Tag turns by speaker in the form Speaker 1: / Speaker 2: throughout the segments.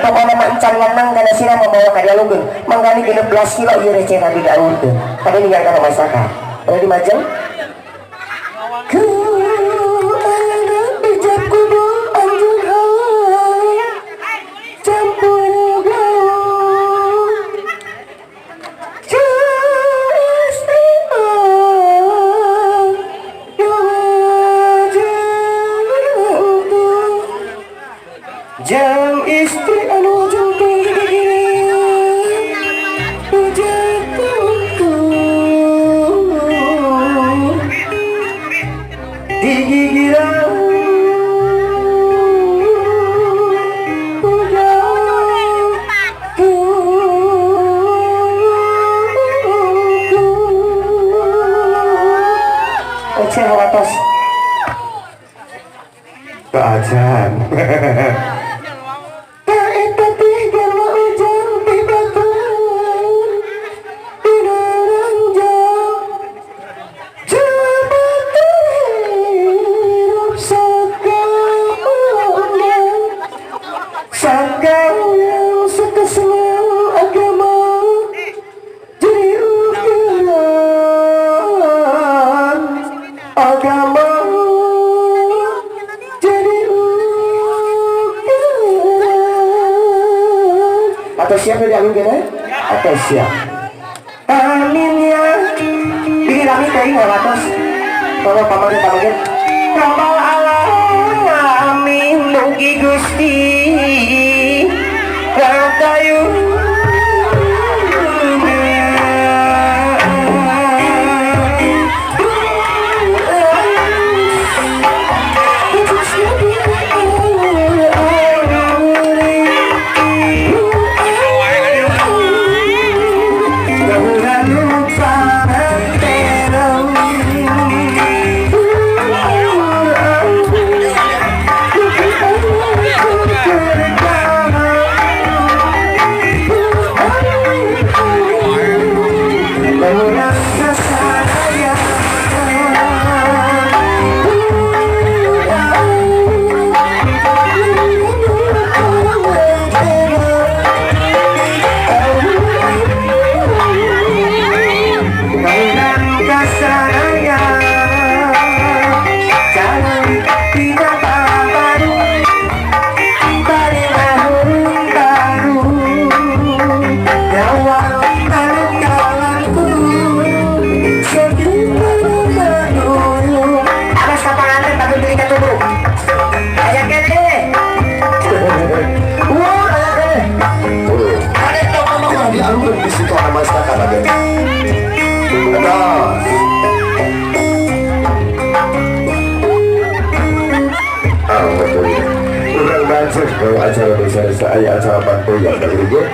Speaker 1: Pokokna mah encan menang kana sira mamawa ka dialungkeun, mangkani 16 kilo ieu receh tadi dialungkeun tadi ninggal kana masakan pada dimajeng ku ayeuna ijab kubul anjeun campur gaul istri jang istri anu jantung digigiran Ece atas
Speaker 2: Keajan.
Speaker 1: Agama jadi ukuran. Atau siap dari amin kena? Atau siap? Amin ya. Bikin amin tadi nggak atas. Tolong pamangin pamangin. Kamal Allah amin mugi Gusti Ratayu.
Speaker 2: Kalau acara desa-desa ayah acara bantu yang dari gue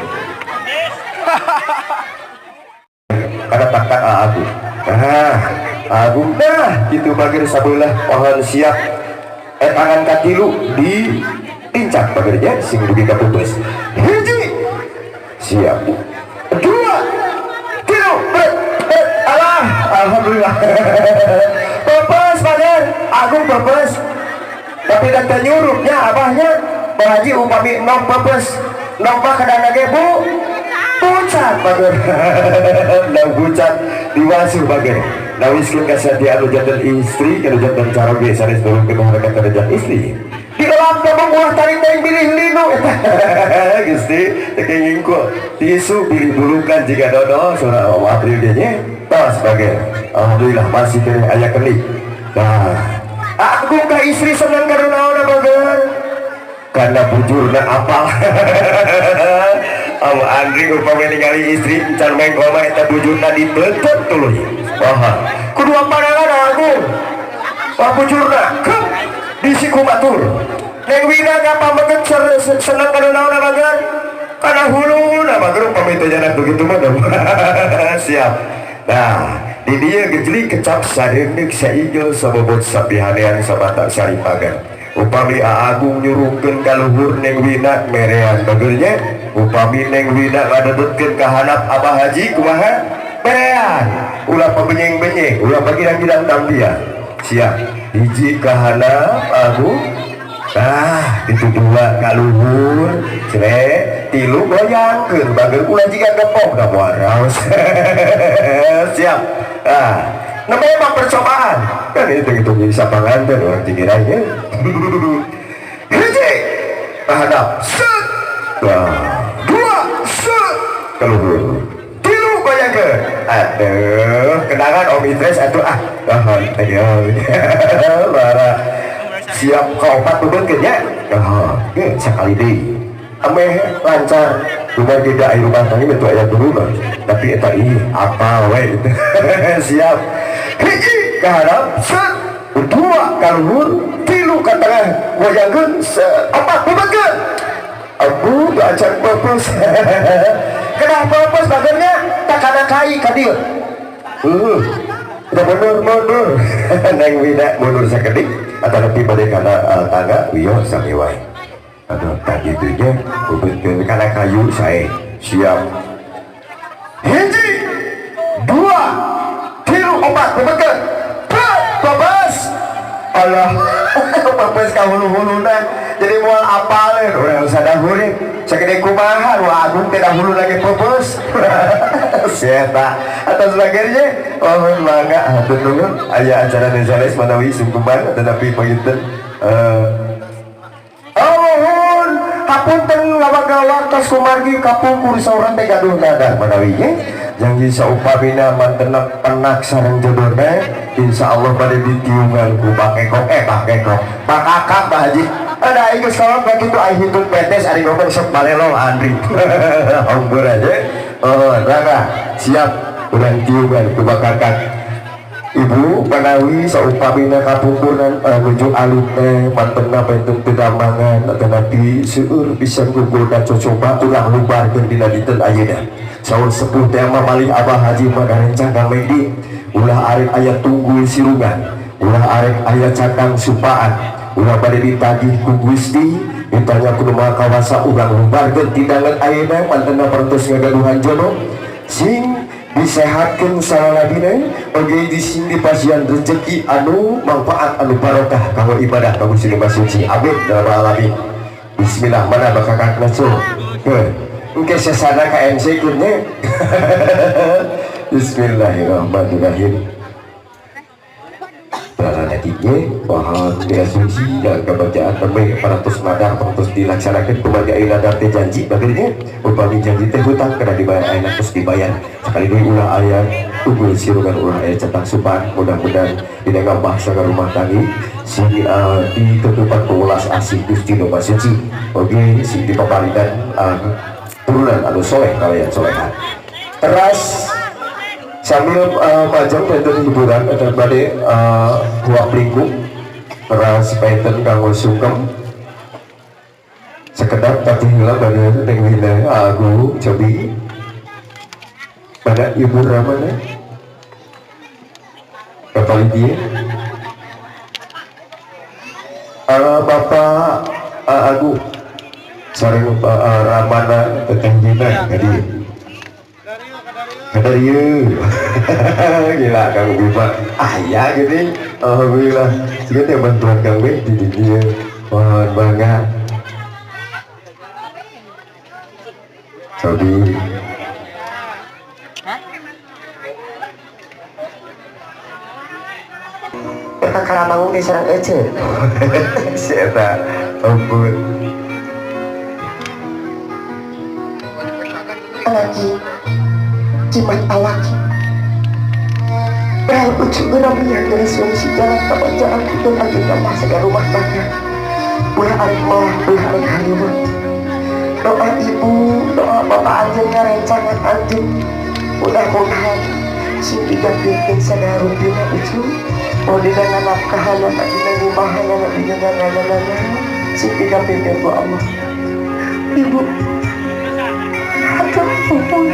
Speaker 2: ada tak aku nah aku dah gitu bagir sabelah pohon siap tangan katilu di tincak bagirnya sing dugi kapupus hiji siap dua tilu alah alhamdulillah pepes bagir aku pepes tapi dan nyurupnya abahnya Pak Haji upami nok pepes nok mah kadang ge bu pucat bager nok pucat diwasuh bager nawiskeun kasatian anu janten istri anu janten caroge sanes nurunkeun harakat kana janten istri dielap ka ulah taring-taring bilih linu eta Gusti teu kenging ku tisu bilih bulukan jiga dodo sora April ge nya. Tos bager. Alhamdulillah masih keneh aya kenik. Nah, Agung ka istri seneng kana naon bager? Karena bujurna apal. Om Andri upami ningali istri encan mengkol mah eta bujurna diteuteup tuluy. Wah, kudu pandangan Agung. Wah bujurna kep di siku batur. Neng Wina ka pameget seneng kana naon bager? Kana huluna bager upami teh janak begitu mah. Siap. Nah, di dieu gejli kecap sareundeuk saigel sabobot sapihanean sabata saripagan. Upami Agung nyurungkeun ka luhur Neng Wina merean bagernya, upami Neng Wina ngadedetkeun ka handap Abah Haji kumaha? Merean. Ulah pabenyeng-benyeng, ulah pagirang-girang tambia. Siap. Hiji ka handap Agung. Ah, itu dua ka luhur, cere, tilu goyangkeun bager ulah jiga gepok da moal raos. Siap. Ah, namanya mah percobaan. Kan itu gitu bisa panganten orang Cikirai ya. Hiji ka handap, set. Nah, dua, set. Ka luhur. Tilu goyangkeun. Aduh, kenangan Om Idris atuh ah. Tahan, ayo. Bara. Siap kaopat bebeunkeun nya. Oh, ge sakali deui. Ameh lancar. Lumayan tidak air rumah tangga itu aya turunan. Tapi eta ih apal we itu. Siap. Hiji ka handap, set. Dua ka luhur, tilu ka tengah, goyangkeun, opat bebeunkeun. Abu acan peupeus. Kenapa peupeus bagernya? Tak kana kai ka dieu. Udah mundur mundur. Neng Wina mundur sakedik atau lebih bade kana tangga wiyo sami wae. Aduh, tak gitunya bebeunkeun kana kayu sae. Siap. Hiji, dua, tilu, opat, bebeunkeun. Peupeus. Allah, peupeus ka hulu-huluna. Jadi moal apaleun urang sadahurip. Sagede kumaha nu Agung teh dahulu lagi peupeus. Sieta atau sebagainya. Oh, mangga hatur nuhun aya acara sanes manawi sungkeman tetapi panginten oh, hapunten lawak-lawak tos kumargi kapungkur saurang teh gaduh nadar manawi nya. Janji saupamina mantena penak sareng jodohna insyaallah bade ditiungan ku bakekok bakekok bakakak Bah Haji. Ada aing geus kolot bagitu aing hitut betes ari ngomong sok balelo Andri. Hampur aja. Oh, Raka siap urang tiungan ku bakakak. Ibu manawi saupamina kapungkurna nuju alit teh mantena benten teu damangan tetapi seueur pisan gugoda cocoba urang lubarkeun dina dinten ayeuna. Saur sepuh teh mah malih Abah Haji mah garencang Kang Medi ulah arek aya tunggul sirungan, ulah arek aya cakang supaan, ulah bade ditagih ku Gusti ditanya ku Maha Kawasa urang lubarkeun tindangan ayeuna mantena parantos ngagaduhan jodoh sing disehatkeun salalabina oge di sing dipasihan rezeki anu manfaat anu barokah kanggo ibadah ka Gusti Maha Suci. Amin ya rabbal alamin. Bismillah mana bakakakna cu. Engke sesana ka MC keun nya. Bismillahirrahmanirrahim. Berarti bahwa asumsi dan kebacaan nembe 400 nadar terus dilaksanakan kumaha aya nadar teh janji bagirnya upami janji teh hutang kena dibayar ayeuna terus dibayar sekali deui ulah aya tunggul sirungan ulah aya centang supan mudah-mudahan dina ngambah saga rumah tanggi sing ditutupan ku welas asih Gusti Nu Maha Suci oge sing dipaparikan turunan anu soleh kalian soleha. Teras sambil majang benten hiburan atau bade huak lingkung teras benten kanggo sungkem sekedap tapi heula bade teng wina agu cobi pada Ibu Ramana Bapak Lydia Bapak Agu sareng Ramana teteh Wina jadi kata dia gila Kang Bima ah ya gini alhamdulillah jika teh bantuan Kang Bima di dunia mohon bangga Saudi
Speaker 1: Eta karamangung di sareng ece.
Speaker 2: Si eta ampun.
Speaker 1: Alaki jimat awaki. Berharap ucu geura yang solusi jalan jalan itu anjeun tambah segar rumah tangga. Ulah arek malah, ulah arek hariwang. Doa ibu, doa bapak anjeun ngarencangan anjeun. Mudah-mudahan sing digampilkeun sagala rupina ucu. Oh dina nafkahanana, dina ngumahanana, dina nananana, sing digampilkeun ku Allah. Ibu, hatur nuhun.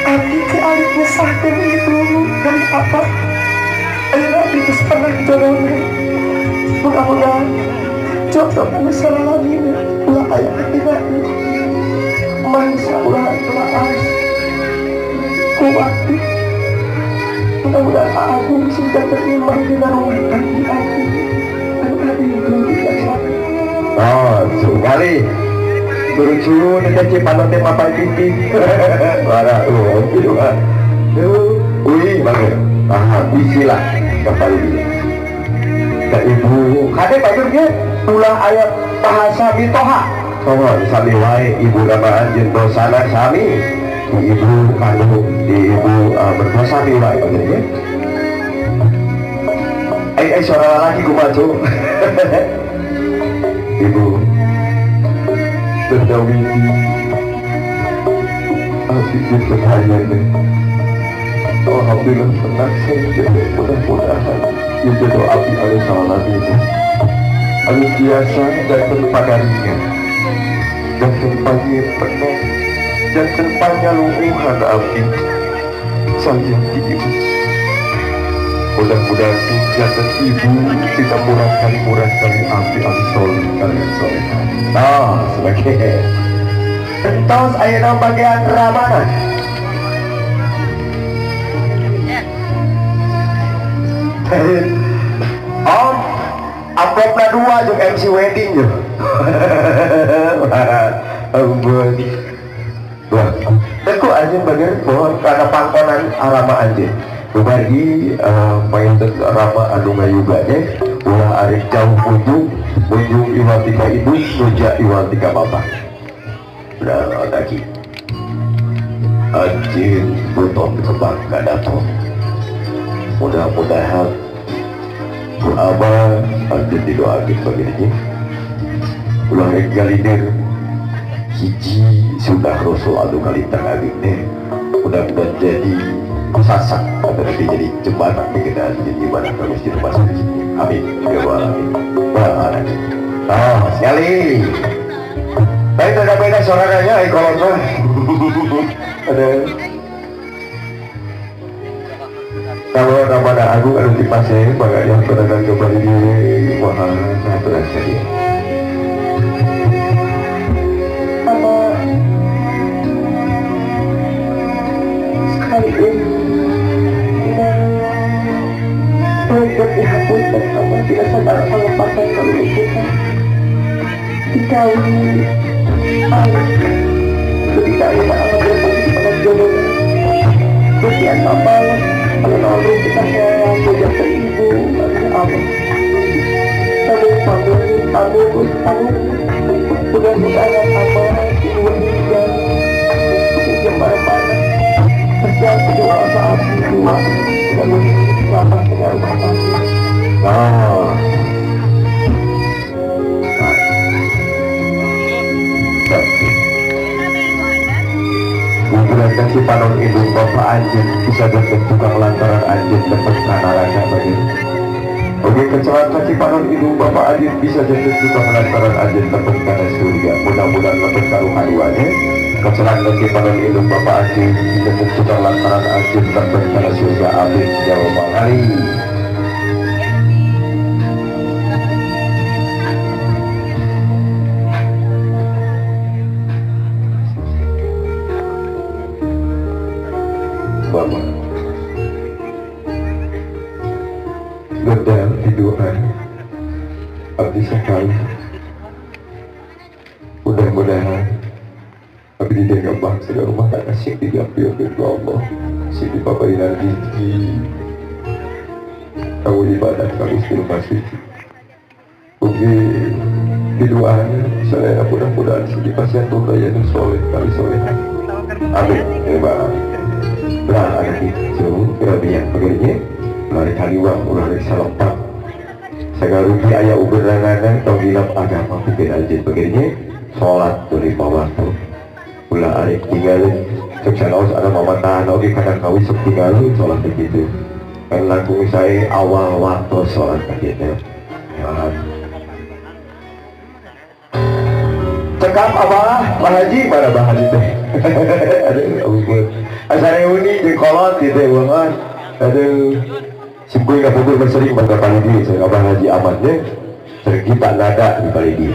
Speaker 1: Abdi teh alit ngesahkeun ibu dan apa? Ayeuna abdi geus pernah jodohna. Mudah-mudahan jodoh anu salalamina ulah aya katina. Mangsa ulah laas. Kuat. Mudah-mudahan Agung sing terima dina rumah tangga abdi. Anu abdi bijaksana.
Speaker 2: Oh, sekali. Berucu teh Cipanon teh mapai pipi. Wara, oh, wih, banget. Ah, bisi lah kapal dia. Ka ibu, kade batur ge ulah aya bahasa mitoha. Soho sami wae ibu rama anjeun dosana sami. Di ibu kanu di ibu mertua sami wae batur ge. Ai suara lalaki kumaha cu? Ibu berdawiti abdi bertanya deh. Alhamdulillah tenang saya mudah-mudahan ya jodoh abdi alih salah ini alih biasa dan terpadaringan dan terpanya dan terpanya luuhan abdi sayang di ibu. Mudah-mudahan jantan ibu tidak murah kali abdi alih soleh kalian soleh. Nah, sebagai entos ayeuna bagian ramana. Om, amplopna dua jeung MC wedding yo. Ampun. Wah, teku anjeun bagian mohon kana pangkonan arama anjeun. Kumargi painten rama anu ngayuga nya ulah arek jauh kunjung kunjung iwal tika ibu nuja iwal tika bapak. Udah lagi anjeun butuh kembang kadaton. Mudah-mudahan ku abah anjeun didoakeun bagini. Ulah rek galider hiji sudah Rasul anu kalintang ageung teh. Mudah-mudahan jadi sasak atau nanti jadi jembatan mengenai jadi ibadah bagus di rumah suci. Amin. Ya rabbal alamin. Oh, sekali. Baik, ada beda suaranya kolon mah. Ada. Kalau nama agung anu dipase makanya pedagang kembali di wah satu lagi.
Speaker 1: Apa sekali ini untuk dihapuskan sama tidak sadar melepaskan keluputan dikawini alih ketika kita alam berfungsi pada jodoh berkian mabalah kalau kita saya ke ibu ke abah tamu tamu tamu tamu mudah-mudahan abah ibu hingga jembar mana persiap dua saat dua lalu selama dengan rumah tangga.
Speaker 2: Oh. Kuburan kasih panon indung bapak anjing bisa jadi tukang lantaran anjing dapat kanalaga bagi. Oke, kecuali kasih panon indung bapak anjing bisa jadi tukang lantaran anjing dapat kana surga. Mudah-mudahan dapat karuhaduanya. Kecuali kasih panon indung bapak anjing bisa jadi tukang lantaran anjing dapat kana surga. Amin ya rabbal alamin. Bapak gedal di doa abdi sekali mudah-mudahan abdi dia bangsa di rumah tangga sing digampil ke Allah sing dipapain rezeki kamu ibadah kamu di rumah suci oke di doanya saya mudah-mudahan sing dipasihan budaya dan soleh kali soleh amin ya Bang. Ulah ada gitu kira yang bagirnya ulah rek haliwang ulah rek salompat sagarupi aya ugeranana tong hilap agama pikeun anjeun bagirnya salat teu lima waktu ulah arek tinggalin sok sanaos ada mamatahan oge kadang kawis sok tinggalin salat teh kitu kan langkung sae awal waktu salat teh kitu. Cekap abah Pak Haji mana Pak Haji teh aduh ampun asa reuni jeung kolot kitu ulangan aduh simkuring kapungkur mah sering bangga palidi sareng Abah Haji Ahmad nya sering kita nada di palidi.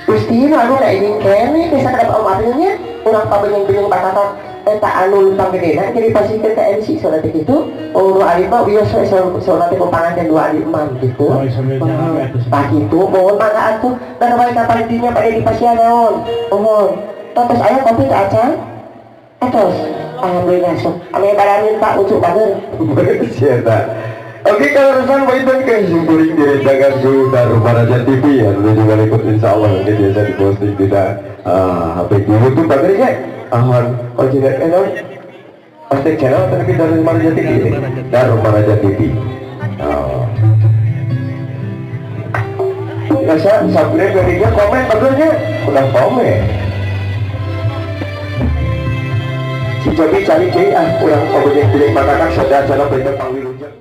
Speaker 1: Gusti anu da ingin kene bisa kada Om Aprilnya urang pabenyeng-benyeng batasan eta anu lempang gedena jadi pasikeun ka MC salat kitu oh nu alim mah wios we salat ku panganten dua alim imam gitu. Tah kitu mohon mangga atuh dan balik ka palidinya pada di pasian naon mohon tos aya kopi teh acan atos alhamdulillah sok ame baramin Pak ucuk bager.
Speaker 2: Sieta. Oke, kalau resan baik ke simkuring direndakan ku Dharmaraja TV ya, tentu juga ikut insya Allah ini biasa diposting tidak HP di YouTube bagernya ahon konsider pasti channel tapi Dharmaraja TV ini Dharmaraja TV. Oh. Biasa subscribe jadinya komen bagernya udah komen. Si Jogi cari cai ah kurang pabenyeng-benyeng bakakan sadar channel berita pangwilujeng.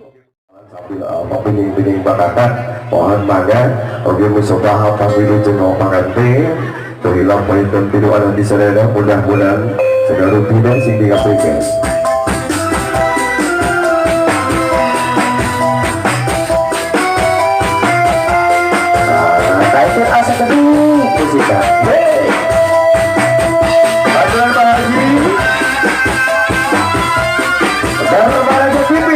Speaker 2: Pabenyeng-benyeng bakakan pohon mangga oge musobaha pangwilujeng panganten teu hilap pointen tilu anu disadaya mudah-mudahan segala rupina sing dikabulkeun. Nah, kaiten asa keduh musika. Hey. Bantuan Pak Haji. Dharmaraja TV.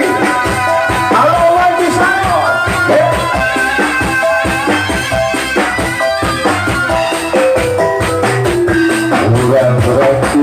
Speaker 2: Halo Wandi Sano. Hey. Urang berarti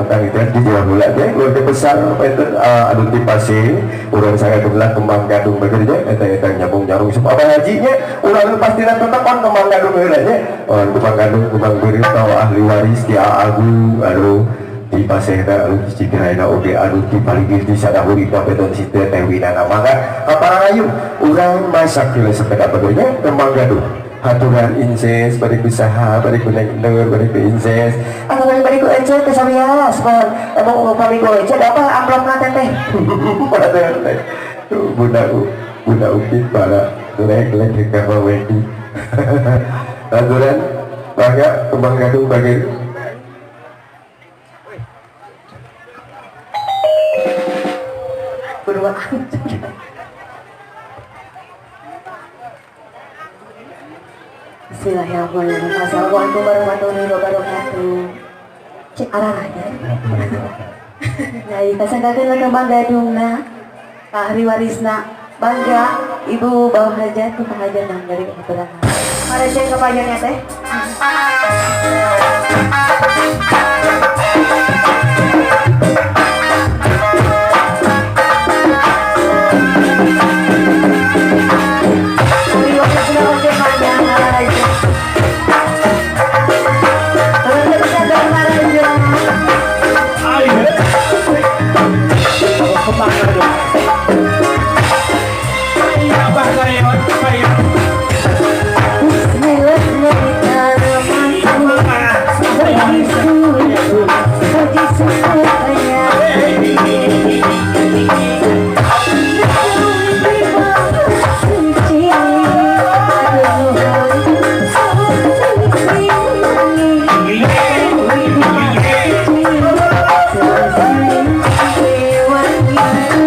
Speaker 2: datang itu di Jawa Mula teh keluarga besar itu anu ti Pasir urang sangat kebelah Kembang Gadung begitu nya eta eta nyambung nyarung semua abah haji nya urang pasti tetep on Kembang Gadung heula nya orang Kembang Gadung Kembang Beureum tawa ahli waris di Agung aduh di Pasir anu di Cikiraina oge anu di Paligir di Sadahurita beton si teh teh Winana mangga kaparangayung urang masak heula sepeda bageunya Kembang Gadung haturan inses bari ku saha bari ku neng nur bari ku inses
Speaker 1: Anu bari bari ku ece teh sawias mohon emang upami ku ece da apa amplopna teh teh.
Speaker 2: Pada teh bunda bunda Upit para lek lek ke kamar Wendy haturan bangga Kembang Gadung bagi
Speaker 1: Berdua. Bismillahirrahmanirrahim. Assalamualaikum warahmatullahi wabarakatuh. Cek arahnya. Nyai kasanggakeun lah Kembang Gadungna. Ahli warisna bangga ibu bawa hajat ku hajat mangga di kebetulan. Mari cek kepayunnya teh. Ahli warisna oke mangga ngaraja. Keluarga besar dari Maraja. Bismillahirrahmanirrahim.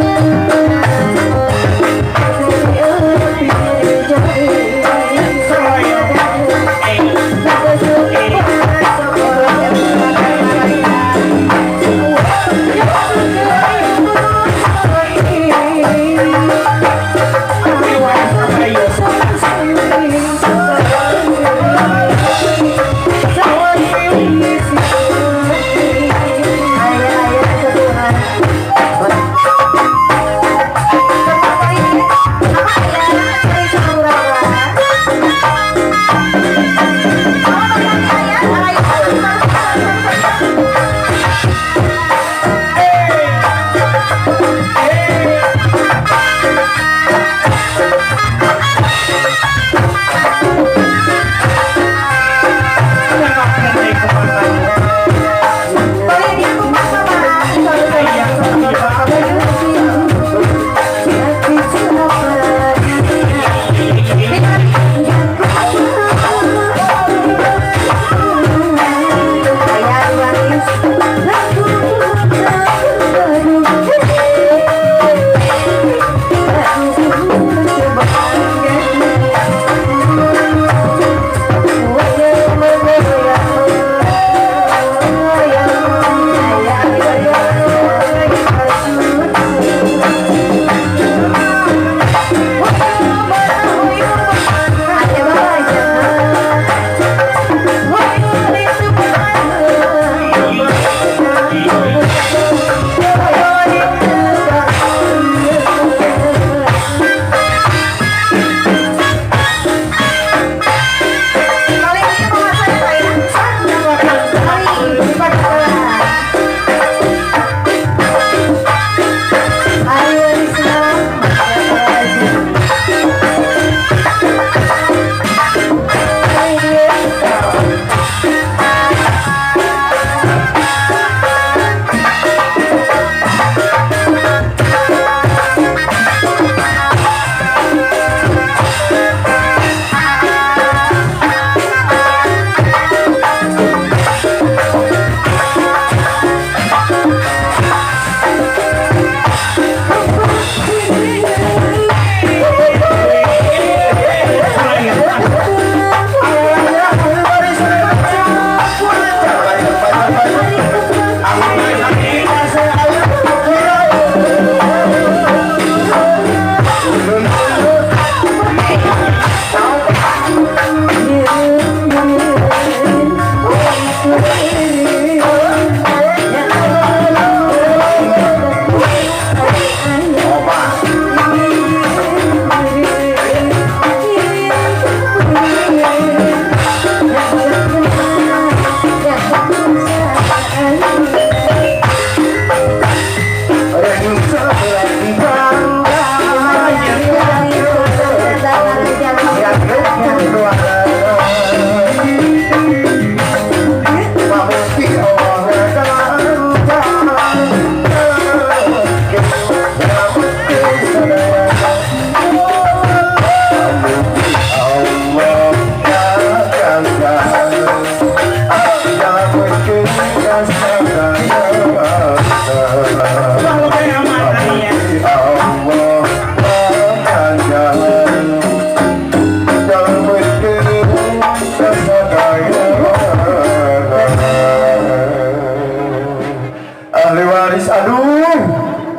Speaker 2: Ahli waris aduh.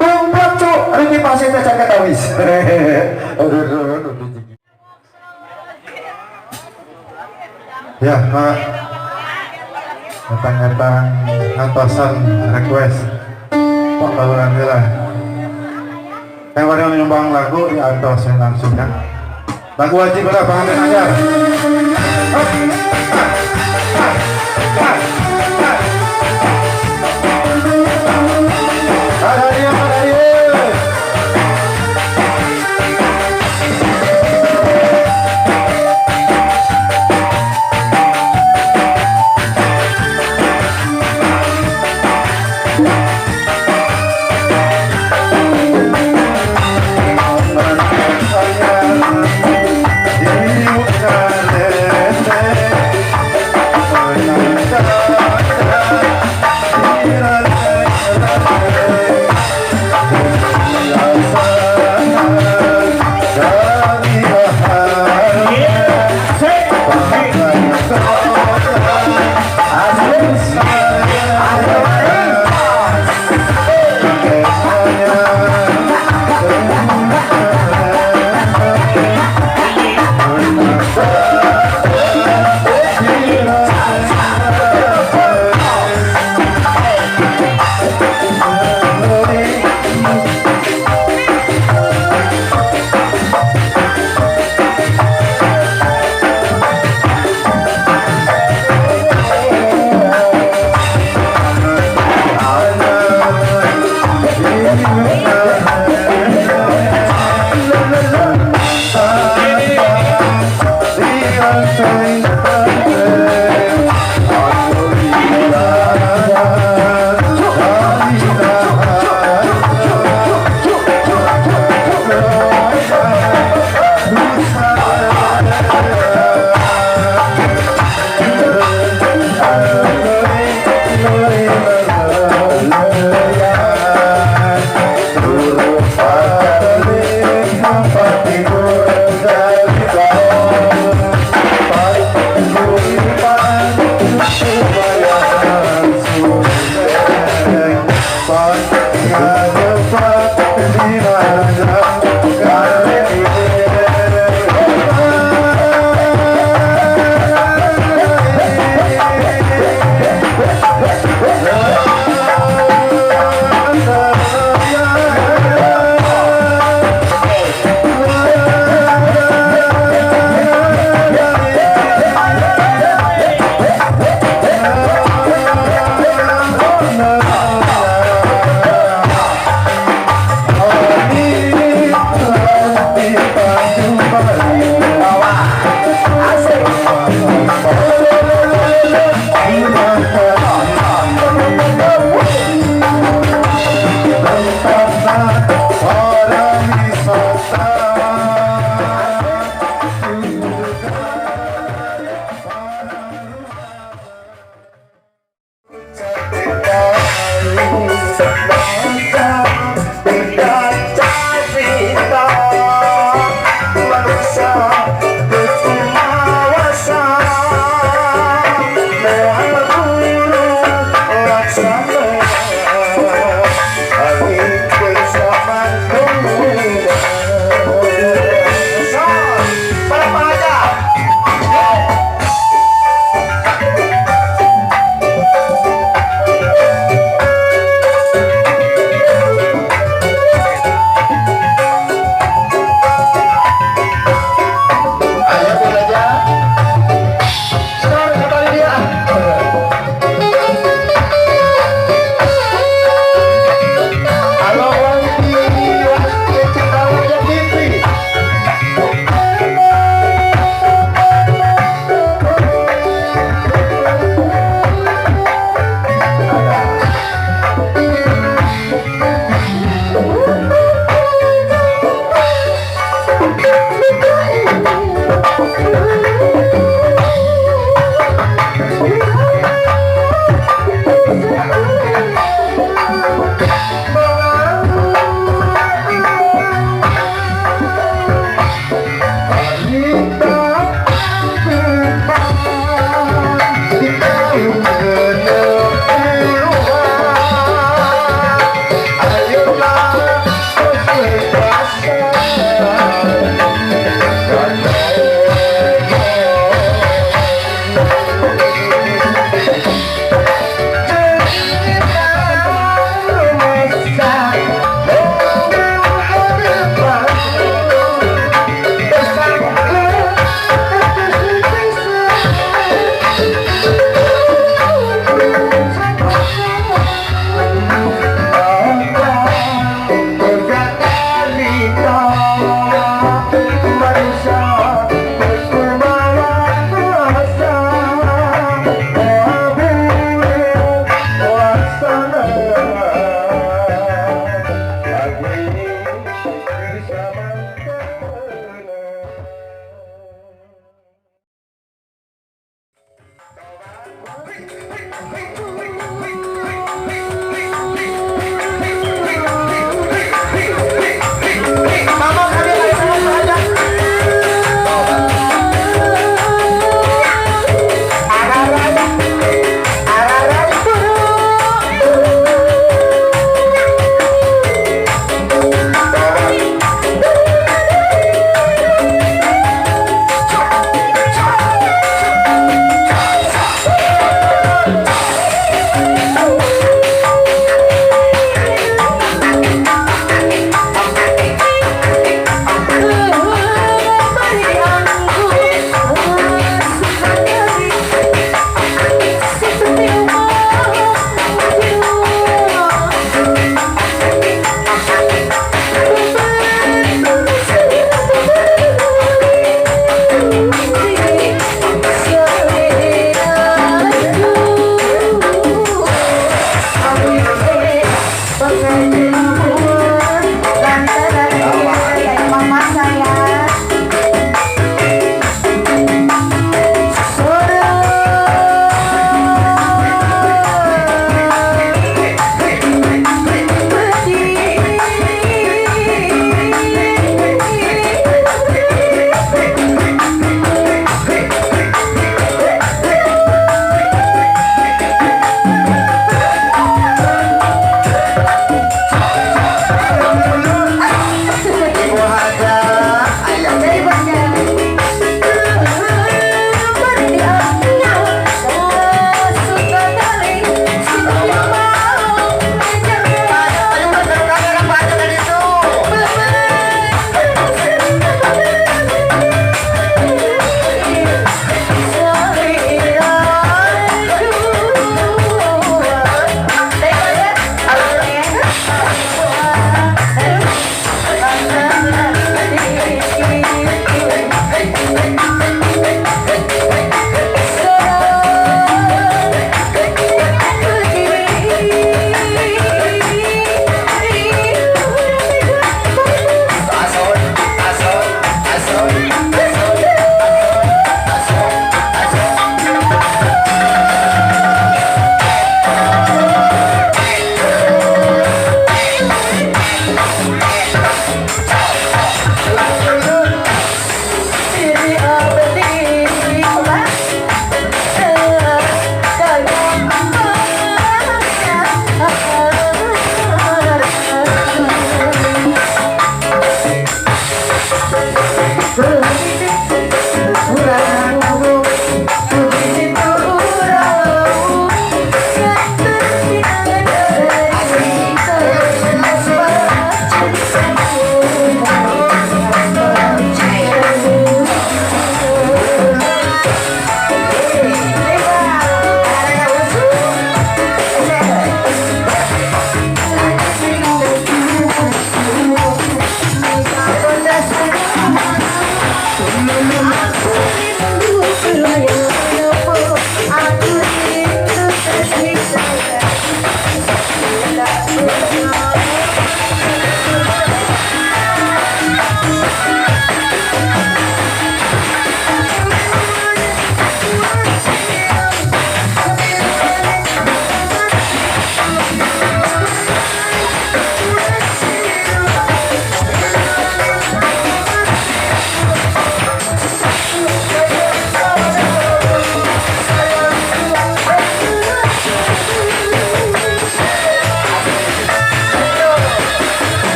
Speaker 2: Tumplak cuk, ari pasien teh can katawis. Aduh.
Speaker 3: Ya, Pak. Datang-datang antosan request. Pak baluran heula. Yang bade nyumbang lagu di antosan langsung ya. Lagu wajib lah pengantin anyar. Ada dia, ada dia.